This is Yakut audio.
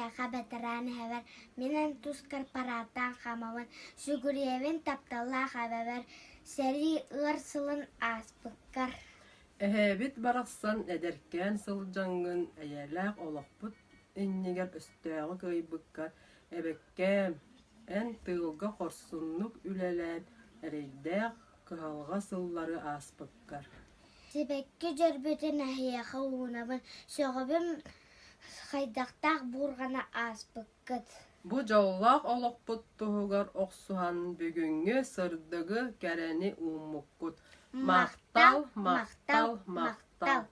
эһиэхэ бэтэрээн эһэбэр, мин эн тускар парааттаан хаамабын, сүгүрүйэбин тапталлаах эбэбэр, сэрии ыар сылын ааспыккар. Эһээбит барахсан эдэркээн сылдьаҥҥын эйэлээх олохпут иннигэр өстөөҕү кыайбыккар эбэккээм, эн тыылга хорсуннук үлэлээн эрэйдээх кыһалҕа сыллары ааспыккар. Сибэкки дьөрбүтүн эһиэхэ уунабын, сөҕөбүн хайдахтаах буурҕаны ааспыккыт. Бу дьоллоох олохпут туһугар охсуһан бүгүҥҥү сырдыгы, кэрэни ууммуккут. Махтал, махтал, махтал!